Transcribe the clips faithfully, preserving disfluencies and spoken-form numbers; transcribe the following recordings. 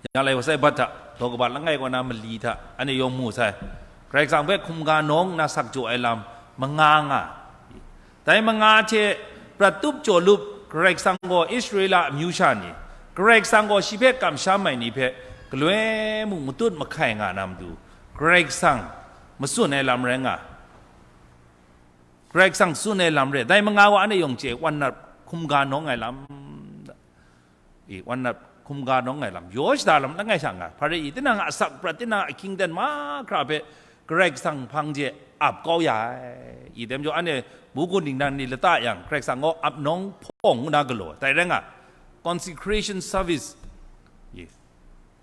Ya lai wa sai bat hta, daw kabat langai kaw na mali hta, anhte yawng mu sai. Karai Kasang hpe hkumga nawng nna sak jaw ai lam, manga nga. Dai manga hte prat tup jaw lup, Karai Kasang gaw Israela amyu sha ni, Karai Kasang gaw shi hpe kamsham ai ni hpe, galoi mung matut mahkai nga na matu, Karai Kasang matsun ai lam rai nga. Karai Kasang tsun ai lam re, dai manga wa anhte yawng chye, wan nat hkumga nawng ai lam. I, wan nat hkumga nawng ai lam. Yaw shada lam langai sha nga. Hpa rai i, tinang a asak prat, tinang a ahkying aten mahkra hpe Karai Kasang hpang de ap kau ya ai. I, dai majaw anhte mungkan dingnan ni lata yang, Karai Kasang gaw ap nawng hpawng ngu na galaw. Dai rai nga, consecration service. I,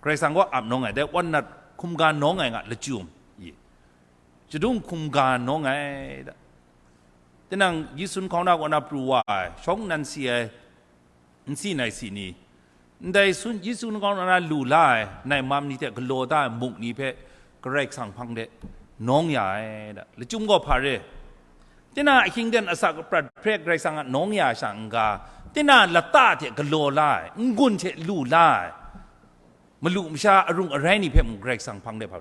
Karai Kasang gaw ap nawng ai, dai wan nat hkumga nawng ai nga lachyum. I, Chadung hkumga nawng ai da. Tinang Yesu nkau na kaw na pru wa ai, shawng nnan si ai, nsi nai si ni, ndai sun Yesu nkau na lu la ai, nai mam ni hte galaw da ai muk ni hpe Karai Kasang hpang de nawng ya ai da. Lachyum gaw hpa re? Tinang a ahkying aten asak prat hpe Karai Kasang a nawng ya sha n-ga, tinang lata hte galaw la ai, n-gun hte lu la ai, malu masha arung arai ni hpe mung Karai Kasang hpang de hpa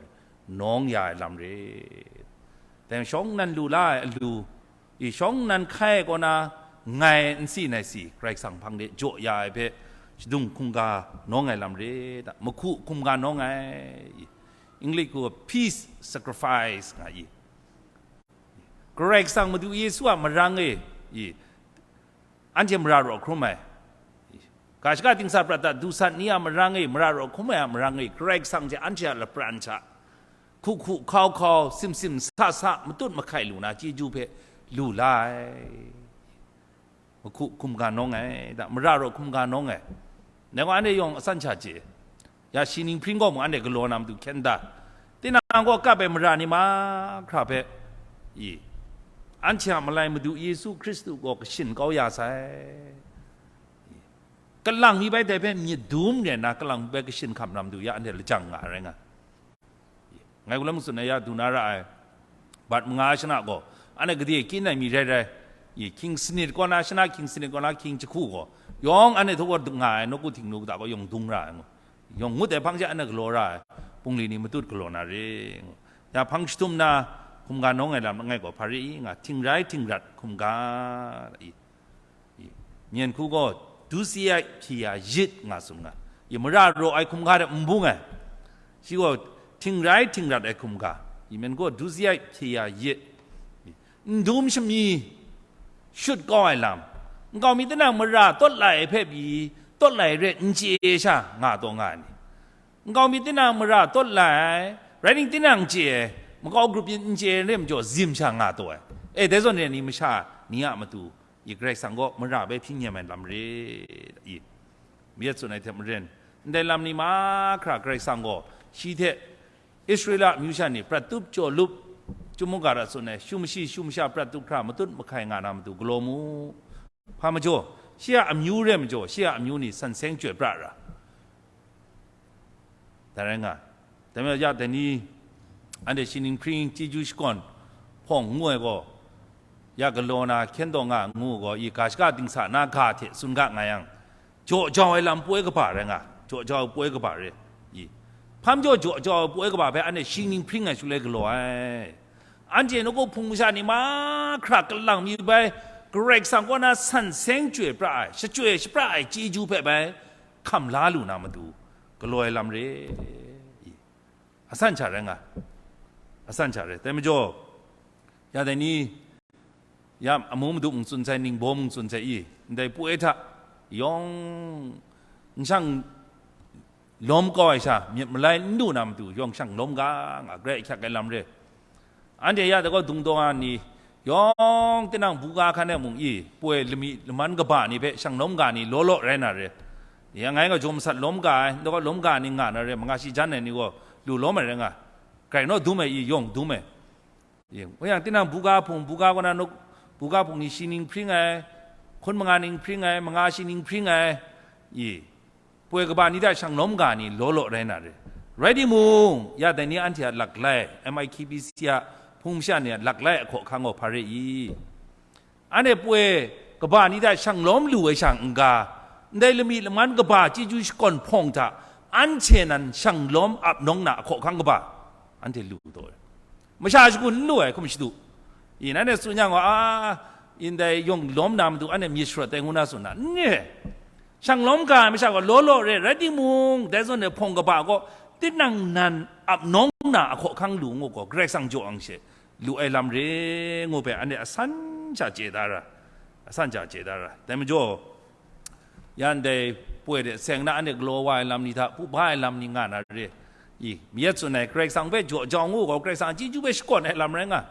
nawng ya ai lam re. Dai shawng nnan lu la ai alu, i shawng nnan hkai ai kaw na ngai nsi nai si Karai Kasang hpang de jaw ya ai hpe shadung hkumga nawng ai lam re da, mahku hkumga nawng ai, i English gaw peace sacrifice nga i. Karai Kasang Madu Yesu a marang e, i, anhte mara raw hkrum ai. Ga shaga dingsa prat hta du sat ni a marang e, mara raw hkrum ai a marang e, Karai Kasang hte anhte a lapran hta hku hku hkau hkau, simsim sa sa, matut mahkai lu na chyeju hpe lu la ai. Mahku hkumga nawng ai, da, mara raw hkumga nawng ai. Ngai gaw anhte yawng asan sha chye. Ya shi ninghpring gaw mung anhte galaw na matu hkyen da. Tinang gaw kap ai mara ni mahkra hpe, i, anhte a malai Madu Yesu Hkristu gaw kashin kau ya sai. I, kalang mi bai dai hpe myit dum rai nna, kalang mi bai kashin hkam na matu ya anhte lajang nga ai rai nga. Ngai gaw lam tsun ai ya du na ra ai, bat manga shana gaw, anhte gade kyin ai mi rai rai, i, hkying sanit kaw na, shana hkying sanit kaw na, hkying jahku gaw, yawng anhte htaw gaw nga ai, nawku Htingnu kata gaw yawng dung ra ai ngu, yawng ngut ai hpang she anhte galaw ra ai, bungli ni matut galaw na re ngu. Ya hpang jahtum na, hkumga nawng ai lam langai gaw hpa re i nga, htingrai htingrat hkumga i. I, myen hku gaw, dusi ai hpyi ya yit nga tsun nga. I, mara raw ai hkumga hte n bung ai. Shi gaw, htingrai htingrat ai hkumga. I, myen gaw, dusi ai hpyi ya yit. I, n dum shami shut kau ai lam. Nkau mi tinang mara tawt lai ai hpe pyi, tawt lai re n chye sha nga taw nga ai ni? Nkau mi tinang mara tawt lai ai, rai ningting tinang chye ai, makau grup yin n chye ai re majaw zim sha nga taw ai. E, dai zawn re ni masha ni a matu, i Karai Kasang gaw mara bai hpyi nem ai lam re, i, myit tsun ai hte maren, ndai lam ni mahkra Karai Kasang gaw shi hte Israela amyu sha ni prat tup jaw lup, chyum mungga ra tsun ai, shu mashi shu masha prat tup hkra matut mahkai nga na matu galaw mu. Hpa majaw, shi a amyu re majaw, shi a amyu ni san seng chyoi pra ra. Dai rai nga, dai majaw ya dai ni, anhte shi ninghpring chyeju shakawn hpawng ngu ai gaw, ya galaw na hkyen taw nga ngu gaw, i ga shaka dingsa na ga hte tsun ga nga yang, jaw jau ai lam poi kaba rai nga, jaw jau ai poi kaba re, i, hpam jaw jaw jau ai poi kaba hpe anhte shi ninghpring ai shaloi galaw ai. Anhte nawku hpung masha ni mahkra kalang mi bai, Karai Kasang kaw na san seng chyoi pra ai, shachyoi shapra ai chyeju hpe bai hkam la lu na matu, galaw ai lam re. Asan sha rai nga, asan sha rai. Dai majaw, ya dai ni, ya amu madu mung tsun sai, ningbaw mung tsun sai i, ndai poi hta yawng n shang lawm kau ai sha, myit malai n du na matu, yawng shang lawm ga nga, grai ahkyak ai lam re. Anhte ya da gaw dung daw nga ni, yawng tinang buga hkan e mung i, poi lami laman kaba ni hpe shang lawm ga ni law law rai na re. Ya ngai gaw jaw masat lawm ga ai, nda gaw lawm ga ni nga na re, manga shi jan ai ni gaw lu lawm ai rai nga, grai naw dum ai i, yawng dum ai. Yin, wa yang tinang buga hpung, buga kaw na nuk, buga hpung ni shi ning hpring ai, hkun manga ning hpring ai, manga shi ning hpring ai, i, poi kaba ni hta shang lawm ga ni law law rai na re. Rai timung, ya dai ni anhte a laklai, M I K B C a hpung masha ni a laklai a hkaw hkang gaw hpa re i? Anhte poi kaba ni hta shang lawm lu ai sha n-ga, ndai lami laman kaba chyeju shakawn hpawng hta anhte nan shang lawm ap nawng na ahkaw ahkang kaba, anhte lu taw ai. Masha shagun n lu ai hkum shadu. I, nanhte tsun yang gaw, a, ndai yawng lawm na matu anhte myit sharawt ai ngu na tsun na, n re. Shang lawm ga ai masha gaw law law re, rai timung, dai zawn e hpawng kaba gaw, tinang nan ap nawng na ahkaw ahkang lu ngu gaw, Karai Kasang jaw ang she, lu ai lam re, ngu hpe anhte asan sha chye da ra, asan sha chye da ra. Dai majaw, yan dai poi de seng na anhte galaw wa ai lam ni hta, hpu ba ai lam ni nga na re. I, myit tsun ai, Karai Kasang hpe jaw jau ngu gaw, Karai Kasang a chyeju hpe shakawn ai lam rai nga.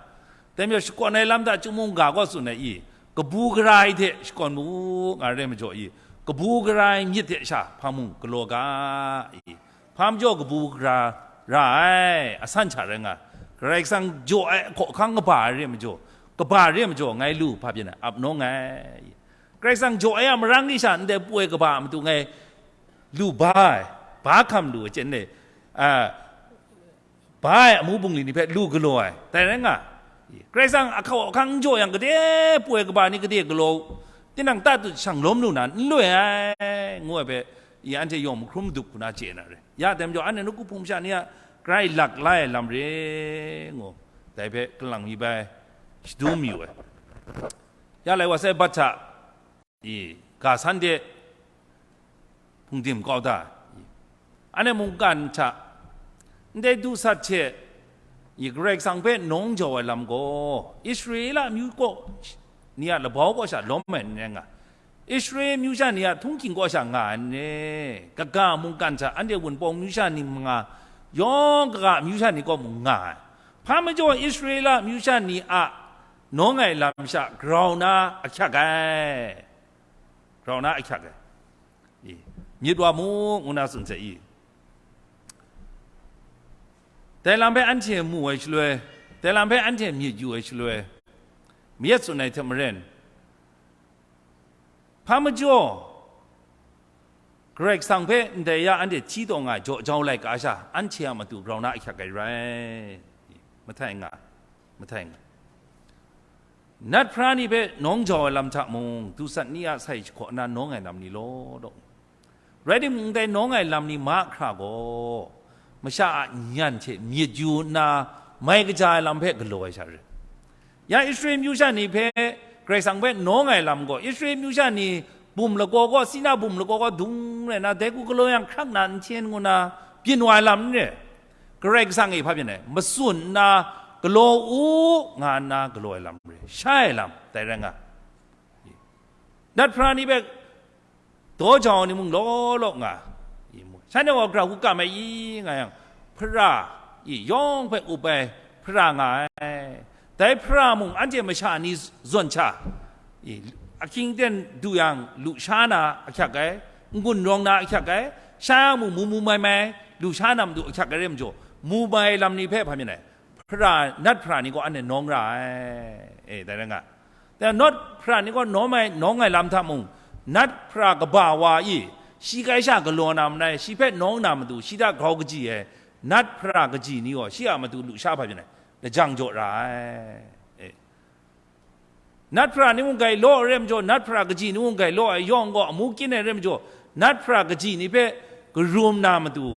Dai majaw, shakawn ai lam hta chyum mungga gaw tsun ai, i, kabu gara ai hte shakawn mu nga re majaw, i, kabu gara ai myit hte sha hpa mung galaw ga, i, hpa majaw kabu gara ra ai, asan sha rai nga, Karai Kasang jaw ai ahkaw ahkang kaba ai re majaw, kaba re majaw, ngai lu hpa byin ai, ap nawng ai. Karai Kasang jaw ai a marang ni sha ndai poi kaba a matu ngai lu ba ai, ba hkam lu ai chyen e, a, ba ai amu bungli ni hpe lu galaw ai, dai rai nga. Karai Kasang ahkaw ahkang n jaw yang, gade poi kaba ni gade galaw, tinang ta tu shang lawm lu na n loi ai, ngu ai hpe, i, anhte yawng mahkrum madup hku na chye na re. Ya dai majaw, anhte nawku hpung masha ni a grai lak la ai lam re, ngu, dai hpe kalang mi bai shadu mayu ai. Ya lai wa sai bat hta, i, ga san de hpungdim kau da, i, anhte mungkan hta ndai du sat hte, i, Karai Kasang hpe nawng jau ai lam gaw, Israela amyu kaw ni a labau kaw sha lawm ai n rai nga, Israela amyu sha ni a htunghking kaw sha nga ai n rai, kaga mungkan hta anhte Wunpawng amyu sha ni manga, yawng kaga amyu sha ni kaw mung nga ai. Hpa majaw Israela amyu sha ni a nawng ai lam sha grau na ahkyak ai, grau na ahkyak ai. I, myit wa mu, ngu na tsun sai i. Dai lam hpe anhte mu ai shaloi, dai lam hpe anhte myit yu ai shaloi, myit tsun ai hte maren, hpa majaw, Karai Kasang hpe ndai ya anhte hti taw nga ai jaw jau laika sha, anhte a matu grau na ahkyak ai rai. Mahtai nga, mahtai nga. Nat hpra ni hpe nawng jau ai lam hta mung, dusat ni a sai jahkaw na nawng ai lam ni law law. Rai timung, ndai nawng ai lam ni mahkra gaw, masha a nyan hte myit yu nna, mai kaja ai lam hpe galaw ai sha re. Ya Israel amyu sha ni hpe Karai Kasang hpe nawng ai lam gaw, Israel amyu sha ni bum lagaw gaw, Sina bum lagaw gaw dung rai nna, dai hku galaw yang hkrak na n hten ngu na, byin wa ai lam n re. Karai Kasang e hpa byin ai, matsun nna galaw u, nga nna galaw ai lam re, sha ai lam, dai rai nga. Nat hpra ni hpe daw jau ni mung law law nga, shanhte gaw grau hku kam ai i nga yang, hpara i yawng hpe up ai hpara nga ai. Dai hpara mung anhte masha ni zawn sha, i, ahkying ten du yang lu sha na ahkyak ai, n-gun rawng na ahkyak ai, sha yang mung mu mu mai mai lu sha na matu ahkyak ai re majaw, mu mai lam ni hpe hpa myit ai, hpara, nat hpara ni gaw anhte nawng ra ai. E, dai rai nga. Dai nat hpara ni gaw nawng ai, nawng ai lam hta mung, nat hpara kaba wa i, shi kai sha galaw na manai, shi hpe nawng na matu, shi hta grau kaji ai, nat hpara kaji ni gaw shi a matu lu sha hpa byin ai, lajang jaw ra ai. E. Nat hpara ni mung grai law ai re majaw, nat hpara kaji ni mung grai law ai yawng gaw amu kyin ai re majaw, nat hpara kaji ni hpe karum na matu,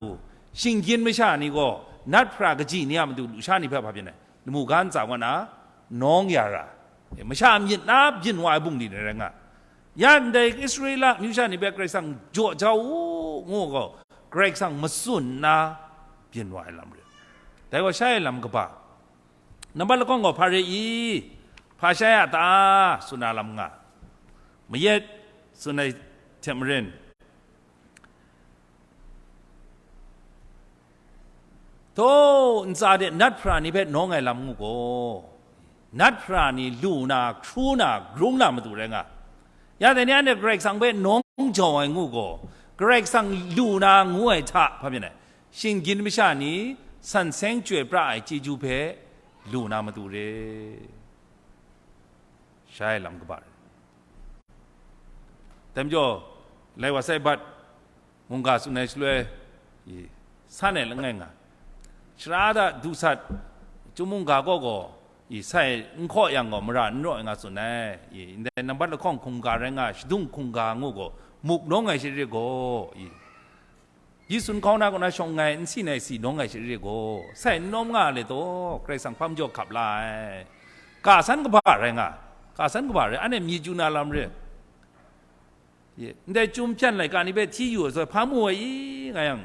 shinggyim masha ni gaw nat hpara kaji ni a matu lusha ni hpe hpa byin ai, lamu ga ntsa kaw na nawng ya ra, e, masha myit na byin wa ai bungli ni rai nga. Ya ndai Israela amyu sha ni hpe Karai Kasang jaw jau u, ngu gaw, Karai Kasang matsun nna byin wa ai lam rai. Dai gaw sha e lam kaba, nambat lahkawng gaw hpa re i? Hpa shai a ta? Tsun na lam nga. Mayat tsun ai hte maren, taw, ntsa de nat hpara ni hpe nawng ai lam ngu gaw, nat hpara ni lu na, hkru na, grung na matu rai nga. Ya dai ni anhte Karai Kasang hpe nawng jau ai ngu gaw, Karai Kasang lu na ngu ai hta hpa byin ai, shinggyim masha ni san seng chyoi pra ai chyeju hpe lu na matu re. Sha e lam kaba re. Dai majaw, lai wa sai bat, mungga tsun ai shaloi, i, san ai langai nga. Shara da du sat, chyum mungga gaw gaw, i, sai n hkaw yang gaw mara n raw ai nga tsun ai. I, ndai nambat lahkawng hkungga rai nga, shadung hkungga ngu gaw, muk nawng ai shari gaw, i, Yesu nkau na kaw na shawng ai, n sin ai si nawng ai shari gaw, sai n nawm nga ai let taw, Karai Kasang hpa majaw hkap la ai. Ga san kaba rai nga, ga san kaba rai, anhte myit yu na lam re. Ye, ndai chyum hpyan laika ni hpe hti yu ai zawn, hpa mu ai i, nga yang,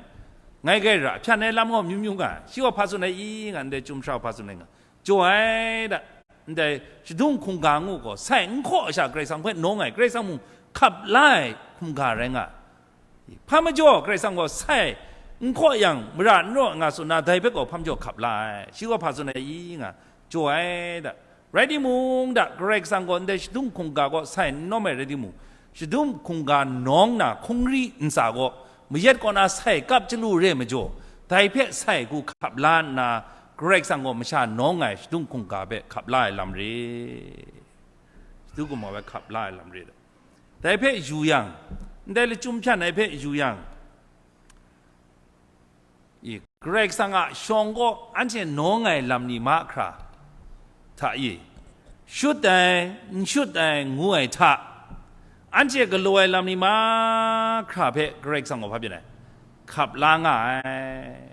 ngai gaira, hpyan ai lam gaw myu myu nga, shi gaw hpa tsun ai i, nga, ndai chyum sara hpa tsun ai nga, jaw ai da, ndai shadung hkungga ngu gaw, sai n hkaw ai sha Karai Kasang hpe nawng ai, Karai Kasang mung hkap la ai hkungga rai nga, hpa majaw Karai Kasang gaw sai n hkaw yang, mara n raw nga tsun na, dai hpe gaw hpa majaw hkap la ai, shi gaw hpa tsun ai i, nga, jaw ai da. Rai timung da, Karai Kasang gaw ndai shadung hkungga gaw sai n nawm ai rai timung, shadung hkungga nawng na hkungri ntsa gaw mayat kaw na sai kap chyalu re majaw, dai hpe sai hku hkap la nna, Karai Kasang gaw masha nawng ai shadung hkungga hpe hkap la ai lam re. Shadung hkungga hpe hkap la ai lam re. Dai hpe yu yang, ndai lachyum hpyan ai hpe yu yang, i, Karai Kasang a shawng gaw anhte nawng ai lam ni mahkra hta i, shut ai, n shut ai ngu ai hta, anhte galaw ai lam ni mahkra hpe Karai Kasang gaw hpa byin ai, hkap la nga ai.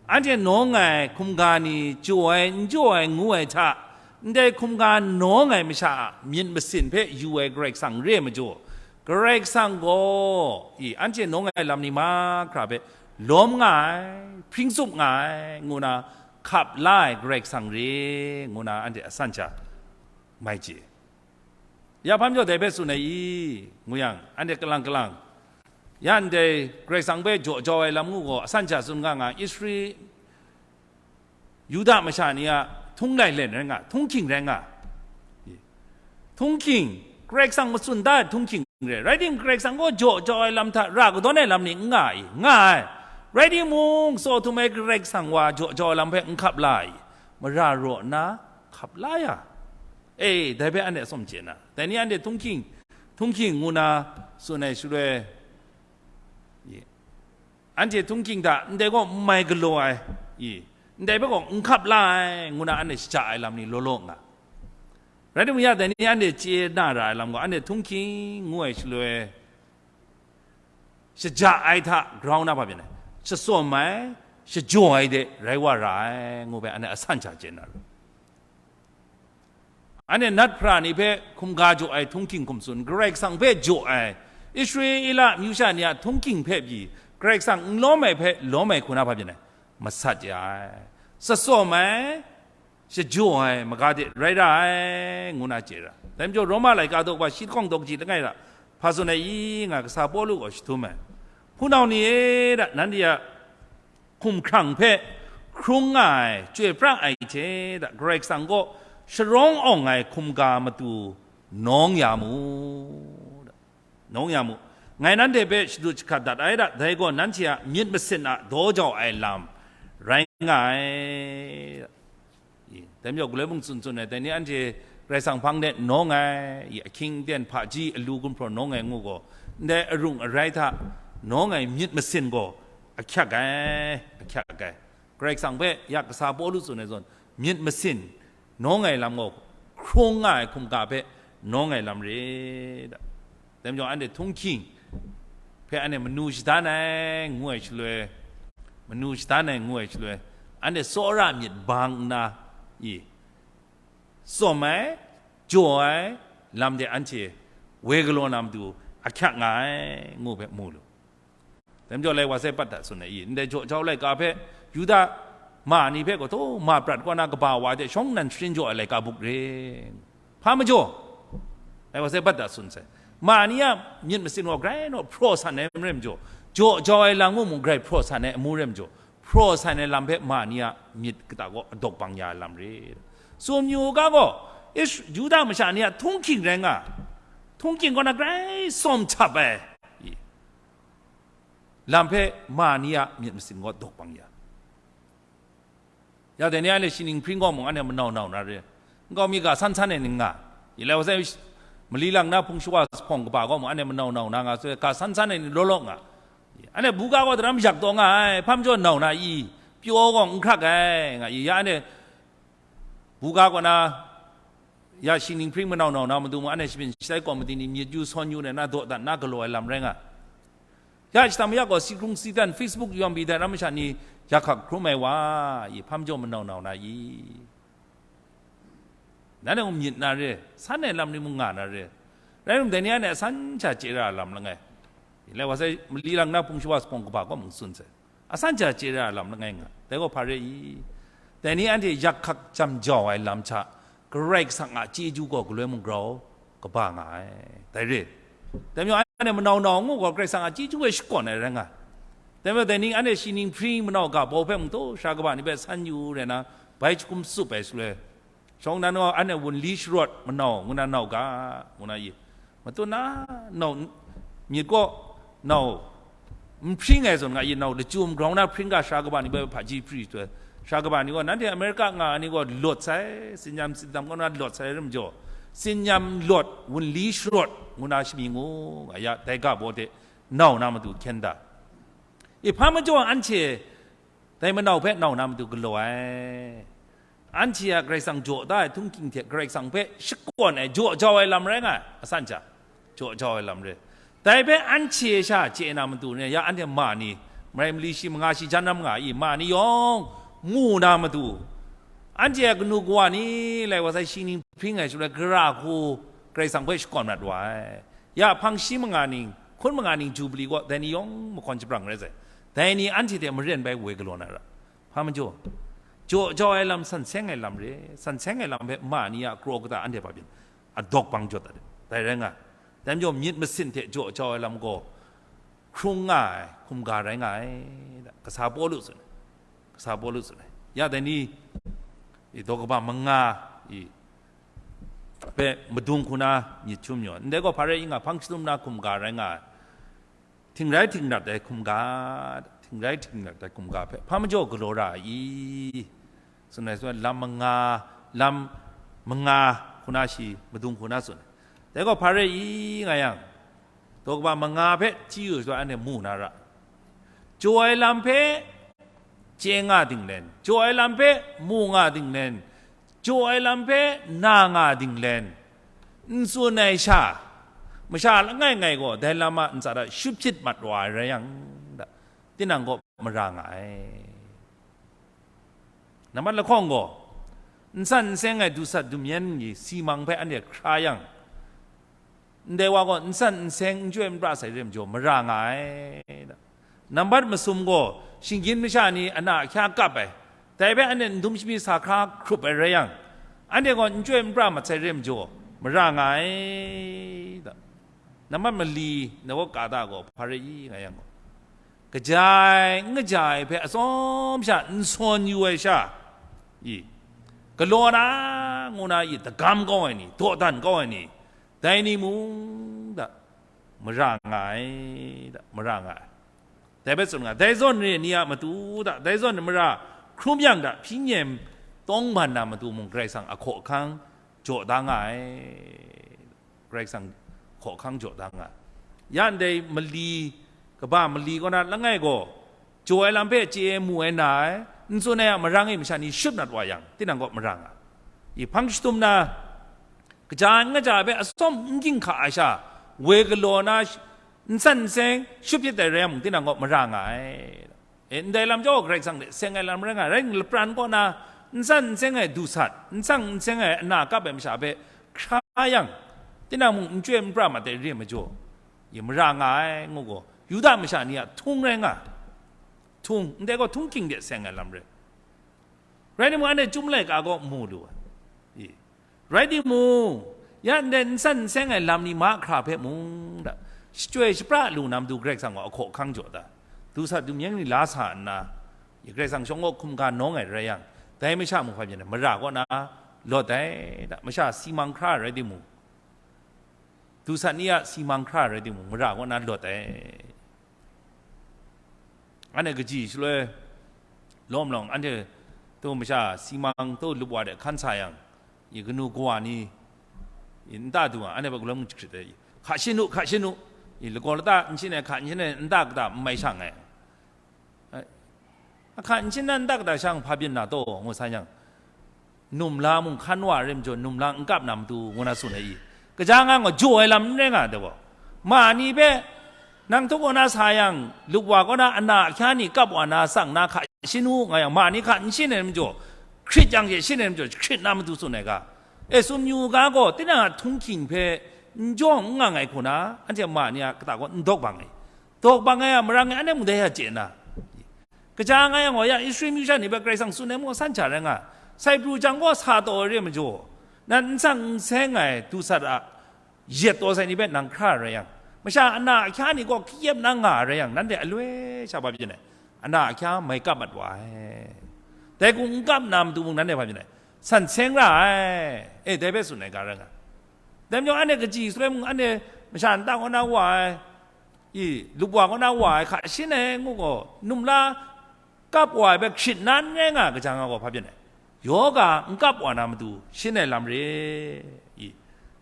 Anhte nawng ai hkumga ni jaw ai, n jaw ai ngu ai hta, ndai hkumga nawng ai masha a myit masin hpe yu ai Karai Kasang re ai majaw, Karai Kasang gaw, i, anhte nawng ai lam ni mahkra hpe lawm nga ai, hpring tsup nga ai, ngu na hkap la ai Karai Kasang re, ngu na anhte asan sha mai chye. Ya hpa majaw dai hpe tsun ai i, ngu yang, anhte kalang kalang, ya ndai Karai Kasang hpe jaw jau ai lam ngu gaw, asan sha tsun nga nga, Israel, Yuda masha ni a htung lailen rai nga, htung hking rai nga. Htung hking, Karai Kasang matsun da ai htung hking re. Rai timung, Karai Kasang gaw jaw jau ai lam hta ra kadawn ai lam ni n nga i? Nga ai. Rai timung, Sodom e Karai Kasang wa jaw jau ai lam hpe n hkap la i? Mara raw nna hkap la ya. E, dai hpe anhte atsawm chye na. Dai ni anhte htung hking, htung hking ngu na tsun ai shaloi, anhte htung hking hta ndai gaw n mai galaw ai, i, ndai hpe gaw n hkap la ai, ngu na anhte shaja ai lam ni law law nga. Rai timung, ya dai ni anhte chye na ra ai lam gaw, anhte htung hking ngu ai shaloi, shaja ai hta grau na hpa byin ai, shatsawm ai, shajaw ai de rai wa ra ai, ngu hpe anhte asan sha chye na ra. Anhte nat hpra ni hpe hkumga jaw ai htung hking hkum tsun, Karai Kasang hpe jaw ai, Israela amyu sha ni a htung hking hpe pyi, Karai Kasang n lawm ai hpe lawm ai hku na hpa byin ai, masat ya ai, shatsawm ai, shajaw ai maga de rai ra ai, ngu na chye ra. Dai majaw Roma laika daw wa shi lahkawng daw kaji langai ra, hpa tsun ai i, nga kasa Pawlu gaw shadum ai. Hpunau ni e, da, nanhte a hkumhkrang hpe hkrung nga ai, chyoi pra ai hte da, Karai Kasang kaw sharawng awng ai hkumga matu nawng ya mu, da, nawng ya mu. Ngai nanhte hpe shadut shahkat dat ai da, dai gaw nanhte a myit masin a daw jau ai lam rai nga ai, da. I, dai majaw galoi mung tsun tsun ai, dai ni anhte Karai Kasang hpang de nawng ai, i, ahkying aten hpaji alu gumhpraw nawng ai ngu gaw, ndai arung arai hta nawng ai myit masin gaw ahkyak ai, ahkyak ai. Karai Kasang hpe ya kasa Pawlu tsun ai zawn, myit masin nawng ai lam gaw, hkrung nga ai hkumga hpe nawng ai lam re, da. Dai majaw anhte htung hking hpe anhte manu shadan ai ngu ai shaloi, manu shadan ai ngu ai shaloi, anhte tsawra myit bang nna, i, tsawm ai, jaw ai lam de anhte woi galaw na matu ahkyak nga ai ngu hpe mu lu. Dai majaw lai wa sai pat da tsun ai i, ndai jaw jau laika hpe, Yuda ma ni hpe gaw taw ma prat kaw na kaba wa hte shawng nnan sharin jaw ai laika buk re. Hpa majaw, lai wa sai pat da tsun sai. Ma ni a myit masin gaw grai naw hpraw san ai n rai majaw, jaw jau ai lam gaw mung grai hpraw san ai amu rai majaw, hpraw san ai lam hpe ma ni a myit kata gaw adawk bang ya ai lam re. Tsun yu u ga gaw, Is-, Yuda masha ni a htung hking rai nga, htung hking kaw na grai tsawm htab ai lam hpe ma ni a myit masin gaw dawk bang ya. Ya dai ni anhte shi ning hpring gaw mung anhte manau nau na re. Nkau mi ga san san ai ni nga. I lai wa sai, mali lang na hpung shawa hpawng kaba gaw mung anhte manau nau na nga, sai ga san san ai ni law law nga. Anhte buga gaw daram yak taw nga ai, hpa majaw nau na i, pyaw gaw n hkrak ai, nga i, ya anhte buga kaw na, ya shi ning hpring manau nau na matu mung, anhte shabyin shatai kawm madi ni myit yu sawn yu na, na daw dat na galaw ai lam rai nga. Ya shadang mayak gaw, sikrung sidan, Facebook yawm pyi dai ram masha ni, yak hkak hkrum ai wa, i hpa majaw manau nau na i? Nanhte mung myit na re, san ai lam ni mung nga na re. Rai num, dai ni anhte asan sha chye ra ai lam langai. Lai wa sai, mali lang na hpung shawa sapawng kaba kaw mung tsun sai. Asan sha chye ra ai lam langai nga. Dai gaw hpa re i? Dai ni anhte yak hkak jam jau ai lam hta, Karai Kasang a chyeju gaw galoi mung grau kaba nga ai. Dai re. Dai majaw anhte manau nau ngu gaw, Karai Kasang a chyeju e shakawn ai rai nga. Dai majaw dai ni anhte shi ning hpring manau ga bau hpe mung taw, sara kaba ni hpe san yu rai na, bai jahkum tsup ai shaloi, shawng nnan gaw anhte wunli sharawt manau ngu na nau ga, ngu na i? Matut na nau myit kaw nau n hpring ai zawn nga i, nau lachyum grau na hpring ga, sara kaba ni bai hpaji pri tu ai. Sara kaba ni gaw, nanhte America nga ai ni gaw lawt sai, tsin-yam tsin-dam kaw na lawt sai rai majaw, tsin-yam lawt, wunli sharawt ngu na shami ngu nga ya, dai ga baw de nau na matu hkyen da. I hpa majaw anhte dai manau hpe nau na matu galaw ai. Anhte a Karai Kasang jaw da ai htunghking hte Karai Kasang hpe shakawn ai, jaw jau ai lam rai nga ai, asan sha jaw jau ai lam re. Dai hpe anhte sha chye na matu ni, ya anhte ma ni, marai mali shi manga shi jan ram nga i, ma ni yawng mu na matu, anhte a kanu kawa ni, lai wa sai, shi ning hpring ai shaloi, gara hku Karai Kasang hpe shakawn mat wa ai. Ya hpang shi manga ning, hkun manga ning Jubili gaw, dai ni yawng mahkawn shabrang rai sai. Dai ni anhte hte maren bai woi galaw na ra. Hpa majaw, jaw jau ai lam, san seng ai lam re, san seng ai lam hpe ma ni a kraw kata anhte hpa byin, adawk bang jawt dat ai. Dai rai nga ai. Dai majaw, myit masin hte jaw jau ai lam gaw hkrung nga ai hkumga rai nga ai, kasa Pawlu tsun ai. Kasa Pawlu tsun ai. Ya dai ni, i daw kaba manga i hpe madung hku na myit htum yaw, ndai gaw hpa rai i nga, hpang shatum na hkumga rai nga ai. Htingrai htingrat ai hkumga, htingrai htingrat ai hkumga hpe hpa majaw galaw ra ai i? Tsun ai, tsun ai, lam manga, lam manga hku na shi madung hku na tsun ai. Dai gaw hpa rai i nga yang, daw kaba manga hpe chyi yu ai shaloi anhte mu na ra. Jaw ai lam hpe chye nga dinglen, jaw ai lam hpe mu nga dinglen, jaw ai lam hpe na nga dinglen, n tsun ai sha, masha langai ngai gaw dai lam a ntsa hta shut hpyit mat wa ai rai yang, tinang kaw mara nga ai. Nambat lahkawng gaw, n san n seng ai dusat dumyen ni si mang hpe anhte hkra yang, ndai wa gaw n san n seng, n chyoi n pra sai re majaw, mara nga ai. Nambat masum gaw, shinggyim masha ni ana ahkya kap ai, dai hpe anhte n dum shami sa hkra hkrup ai rai yang, anhte gaw n chyoi n pra mat sai re majaw, mara nga ai. Nambat mali, na gaw ka da gaw, hpa rai i nga yang gaw, kaja ai, n kaja ai hpe atsawm sha n sawn yu ai sha, i, galaw na, ngu na i, dagam kau ai ni, dawdan kau ai ni, dai ni mung da, mara nga ai, da, mara nga ai. Dai hpe tsun nga, dai zawn re ni a matu da, dai zawn mara hkrum yang da, hpyi nyem tawng ban na matu mung Karai Kasang a hkaw ahkang jaw da nga ai. Karai Kasang hkaw ahkang jaw da nga ai. Ya ndai mali, kaba mali kaw na langai gaw, jaw ai lam hpe chye mu ai na ai, n tsun ai a marang e masha ni shut nat wa yang, tinang kaw mara nga ai. I hpang shatum na, kaja ai n kaja ai hpe atsawm n ginhka ai sha, woi galaw na, n san n seng, shut hpyit ai rai yang mung, tinang kaw mara nga ai. E, ndai lam jaw Karai Kasang hte seng ai lam rai nga ai, rai nna lapran kaw na n san n seng ai dusat, n san n seng ai ana kap ai masha hpe hkra yang, tinang mung n chyoi n pra mat ai re majaw, e, mara nga ai ngu gaw, Yuda masha ni a htung rai nga ai. Htung, ndai gaw htunghking de seng ai lam rai. Rai timung, anhte Chyum laika gaw mu lu ai. E, rai timung, ya ndai n san n seng ai lam ni mahkra hpe mung da, shachyoi shapra lu na matu Karai Kasang gaw a hkaw ahkang jaw da, dusat dumyeng ni la sa nna, Karai Kasang shawng gaw hkum ga nawng ai rai yang, dai masha mung hpa byin ai, mara kaw na lawt ai da, masha si mang hkra rai timung, dusat ni a si mang hkra rai timung, mara kaw na lawt ai. Anhte kaji shaloi lawm lawng, anhte taw masha si mang taw lup wa de hkan sa yang, i kanu kawa ni, i nta du nga, anhte hpe galawng jahkrit ai, hka shin u, hka shin u, i lagaw lata n shin ai, hka n shin ai, nta kata n mai shang ai. Ai, ahka n shin na nta kata shang hpa byin na taw, ngu san yang, num la mung hkan wa ai rai majaw, num la n kap na matu, ngu na tsun ai i? Kaja nga gaw, jaw ai lam n rai nga ai dai gaw, ma ni hpe Nang htuk kaw na sa yang, lup wa kaw na ana ahkya ni kap wa na sang na hka shin u nga yang, ma ni hka n shin ai majaw, hkrit yang she shin ai majaw, hkrit na matu tsun ai ga. E, sumyu ga gaw, tinang a htunghking hpe n jaw n ngang ai hku na, anhte ma ni a kata gaw n dawk bang ai. Dawk bang ai a marang e, anhte mung dai hta chye na. Kaja nga yang gaw, ya Israel myu sha ni hpe Karai Kasang tsun ai mung san hta rai nga, sai pru jang gaw sa taw ai re majaw, nan n sang n seng ai du sat a, yet taw sai ni hpe nang hkra rai yang, masha ana ahkya ni gaw hkyep na nga rai yang, nanhte aloi sha hpa byin ai, ana ahkya mai kap mat wa ai. Dai hku n kap na matu mung nanhte hpa byin ai, san seng ra ai, e, dai hpe tsun ai ga rai nga. Dai majaw, anhte kaji shaloi mung, anhte masha nta kaw na wa ai, i, lup wa kaw na wa ai hka shin ai ngu gaw, num la kap wa ai hpe hkrit na n rai nga ai kaja nga gaw, hpa byin ai, yoga n kap wa na matu shin ai lam re i.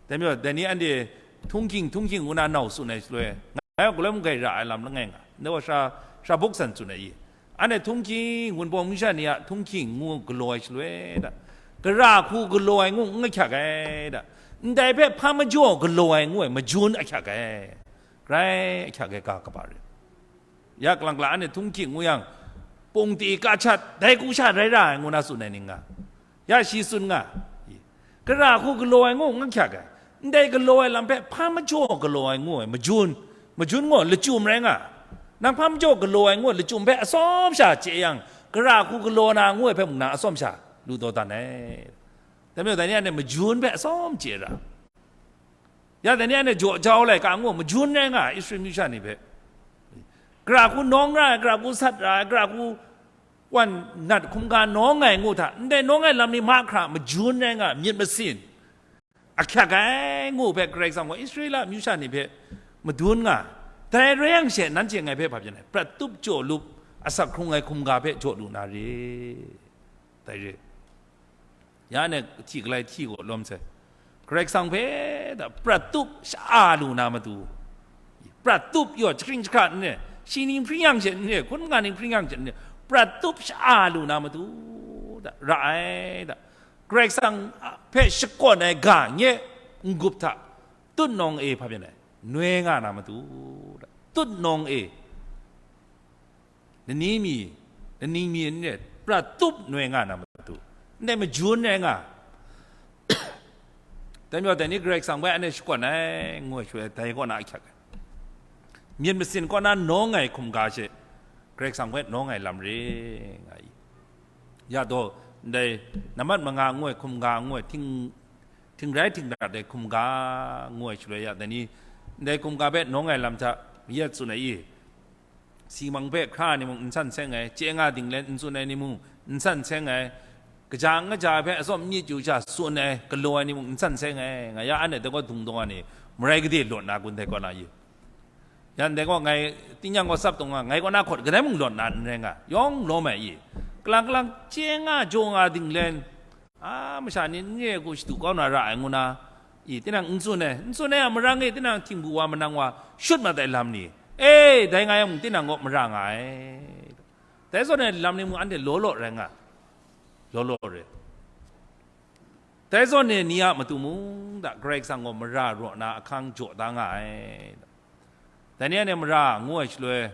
Dai majaw, dai ni anhte htunghking, htunghking ngu na nau tsun ai shaloi, ngai a galoi mung grai ra ai lam langai nga, ndai wa sha, sha buk san tsun ai i. Anhte htunghking, Wunpawng myu sha ni a htunghking ngu galaw ai shaloi da, gara hku galaw ai ngu n ahkyak ai da, ndai hpe hpa majaw galaw ai ngu ai majun ahkyak ai, grai ahkyak ai ga kaba re. Ya kalang kalang anhte htunghking ngu yang, pungti ka shat, dai hku sha rai ra ai ngu na tsun ai ning nga, ya shi tsun nga, i, gara hku galaw ai ngu n ahkyak ai, ndai galaw ai lam hpe hpa majaw galaw ai ngu ai majun, majun gaw lachyum rai nga, nang hpa majaw galaw ai ngu ai lachyum hpe atsawm sha chye yang, gara hku galaw na ngu ai hpe mung na atsawm sha lu taw dan ai. Dai majaw, dai ni anhte majun hpe atsawm chye ra. Ya dai ni anhte jaw jau laika ngu majun rai nga ai, Israel myu sha ni hpe. Gara hku nawng ra ai, gara hku sat ra ai, gara hku wan nat hkum ga nawng ai ngu hta, ndai nawng ai lam ni mahkra majun rai nga ai, myit masin ahkyak ai ngu hpe Karai Kasang gaw Israela myu sha ni hpe madun nga ai. Dai rai yang she, nanhte ngai hpe hpa byin ai, prat tup jaw lup, asak hkrung ai hkum ga hpe jaw lu na re. Dai re. Ya ne, hti galai hti gaw lawm sai. Karai Kasang hpe da prat tup sha-a lu na matu, prat tup yaw jahkring jahkra n re, shi ning hpring yang she n re, hkun ga ning hpring yang she n re, prat tup sha-a lu na matu da, ra ai da. Karai Kasang hpe shakawn ai ga nye n-gup hta, tutnawng e hpa byin ai, noi nga na matu da, tutnawng e. Lani mi, laning mi n re, prat tup noi nga na matu, ndai majun rai nga. Dai majaw, dai ni Karai Kasang hpe anhte shakawn ai, ngu ai shaloi, dai kaw na ahkyak ai. Myit masin kaw na nawng ai hkum ga she, Karai Kasang hpe nawng ai lam re nga i. Ya daw, ndai nambat manga ngu ai hkum ga ngu ai, hting, htingrai htingrat ai hkum ga ngu ai shaloi ya, dai ni, ndai hkum ga hpe nawng ai lam hta, yet tsun ai i. Si mang hpe hkra ai ni mung n san seng ai, chye nga dinglen n tsun ai ni mung n san seng ai, kaja n kaja ai hpe atsawm myit yu sha tsun ai, galaw ai ni mung n san seng ai, nga ya, anhte dai gaw dungdawng ai ni, marai gade lawt na kun dai kaw na i? Ya ndai gaw ngai, tingnyang gaw tsap taw nga, ngai kaw na hkawt kadai mung lawt na n rai nga, yawng lawm ai i? Kalang kalang chye nga jaw nga dinglen, a, masha ni n re ai hku shadu kau na ra ai ngu na, i, tinang n tsun ai, n tsun ai a marang e, tinang htingbu wa manang wa shut mat ai lam ni, e, dai nga yang mung tinang kaw mara nga ai. Dai zawn ai lam ni mung anhte law law rai nga, law law re. Dai zawn ai ni a matu mung da, Karai Kasang gaw mara raw na ahkang jaw da nga ai. Dai ni anhte mara ngu ai shaloi,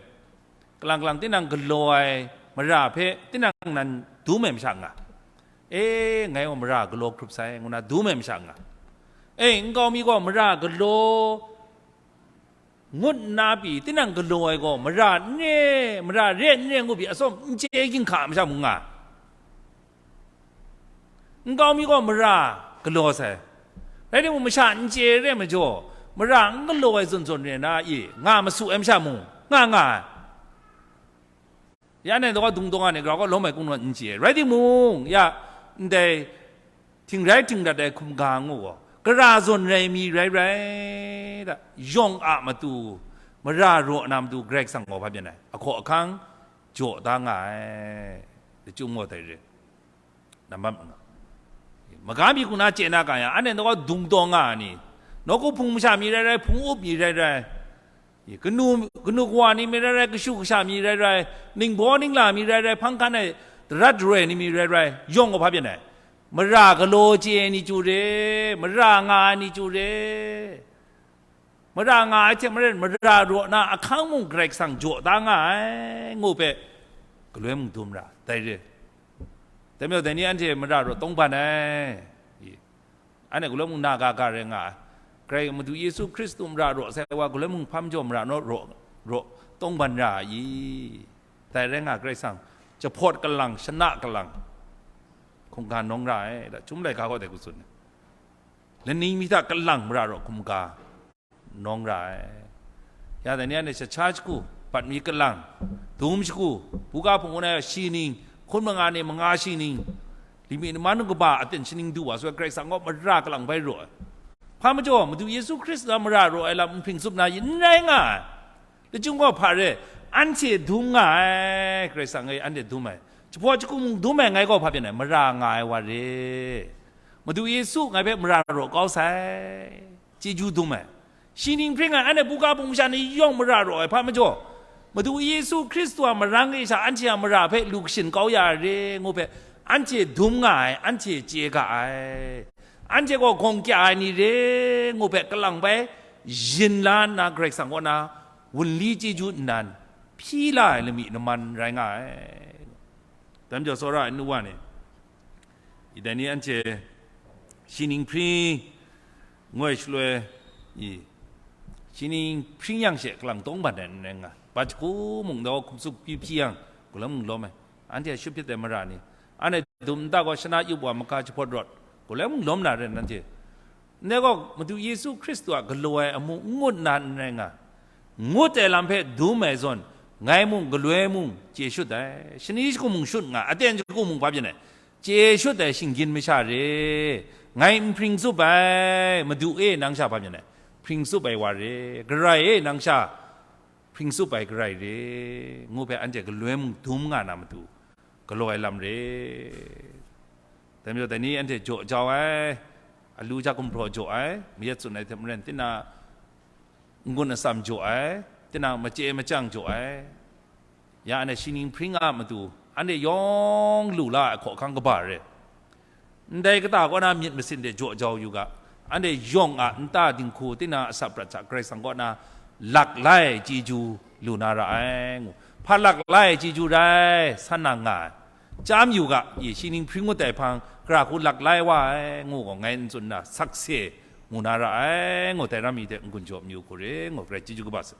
kalang kalang tinang galaw ai mara hpe tinang nan dum ai masha nga, e, ngai gaw mara galaw hkrup sai, ngu na dum ai masha nga, e, nkau mi gaw mara galaw ngut nna pyi, tinang galaw ai gaw mara n re, mara re n re ngu pyi, atsawm n chye ginhka ai masha mung nga. Nkau mi gaw mara galaw sai. Rai timung, masha n chye re ai majaw, mara n galaw ai zawn zawn re na i, nga masu ai masha mung nga nga ai. Ya nang gaw dungdawng ai ni, grau gaw lawm ai kungdawn n chye ai. Rai timung, ya, ndai htingrai htingdat ai hkum ga ngu gaw, gara zawn rai mi rai rai da, yawng a matu mara raw na matu Karai Kasang gaw hpa byin ai, ahkaw ahkang jaw da nga ai, lachyum gaw dai re. Nambat manga. Maga mi hku na chye na ga yang, anhte gaw dungdawng nga ai ni, nawku hpung masha mi rai rai, hpung up mi rai rai, kanu, kanu kawa ni mi rai rai, kashu kasha mi rai rai, ningbaw ningla mi rai rai, hpang hkan ai darat daroi ni mi rai rai, yawng gaw hpa byin ai. Mara galaw chye ai ni chyu re, mara nga ai ni chyu re. Mara nga ai hte maren, mara raw na ahkang mung Karai Kasang jaw da nga ai, ngu hpe galoi mung dum ra, dai re. Dai majaw, dai ni anhte mara raw tawngban ai. Anhte galoi mung na ga ga rai nga ai. Karai Madu Yesu Hkristu mara raw sai wa galoi mung hpa majaw mara naw raw, raw tawngban ra ai. Dai rai nga, Karai Kasang jahpawt kalang, shana kalang, hkungga nawng ra ai, da chyum laika gaw dai ku tsun ai. Laning mi hta kalang mara raw hkungga nawng ra ai. Ya dai ni anhte shacha shagu, bat mi kalang, dum shagu, buga hpung wun ai shi ning, hkun manga ni manga shi ning, limi laman kaba aten shaning du wa, soi Karai Kasang gaw mara kalang bai raw ai. Hpa majaw, Madu Yesu Hkristu a mara raw ai lam n hpring tsup na yin n rai nga ai. Lachyum gaw hpa re, anhte dum nga ai, Karai Kasang e anhte dum ai. Jahpawt shagu mung dum ai, ngai gaw hpa byin ai, mara nga ai wa re. Madu Yesu ngai hpe mara raw kau sai, chyeju dum ai. Shi ning hpring ai, anhte buga hpung masha ni yawng mara raw ai hpa majaw, Madu Yesu Hkristu a marang e sha anhte a mara hpe lu kashin kau ya ai re, ngu hpe anhte dum nga ai, anhte chye ga ai. Anhte gaw gawng kya ai ni re, ngu hpe kalang bai yin la nna, Karai Kasang kaw na wunli chyeju nnan hpyi la ai lami laman rai nga ai. Dai majaw, tsawra ai nu wa ni, i dai ni anhte shi ning hpring ngoi shaloi, i, shi ning hpring yang she kalang tawngban ai n rai nga, bat shagu mung daw hkum tsup hpyi hpyi yang, galoi mung lawm ai, anhte a shut hpyit ai mara ni, anhte dum nta gaw shana yup wa, maka jahpawt rawt, galoi mung lawm na ren nanhte. Ndai gaw, Madu Yesu Hkristu a galaw ai amu n ngut na n rai nga, ngut ai lam hpe dum ai zawn, ngai mung galoi mung chye shut ai, shani shagu mung shut nga, aten shagu mung hpa byin ai, chye shut ai shinggyim masha re, ngai n hpring tsup ai, Madu e nang sha hpa byin ai, hpring tsup ai wa re, Karai e nang sha hpring tsup ai Karai re, ngu hpe anhte galoi mung dum nga na matu, galaw ai lam re. Dai majaw, dai ni anhte jaw jau ai, alu ja gumhpraw jaw ai, mayat tsun ai hte maren, tinang n-gun atsam jaw ai, tinang machye machyang jaw ai, ya anhte shi ning hpring a matu, anhte yawng lu la ai hkawhkang kaba re. Ndai kata kaw na myit masin de jaw jau yu ga, anhte yawng a nta dinghku, tinang a sak prat hta Karai Kasang kaw na lak lai chyeju lu na ra ai, ngu. Hpa lak lai chyeju rai, san na nga ai. Chyam yu ga, i shi ning hpring ngut ai hpang, gara hku lak lai wa ai, ngu gaw ngai n tsun na, sakse mu na ra ai, ngu, dai ram mi hte n-gun jaw mayu hku re, ngu, Karai chyeju kaba sa.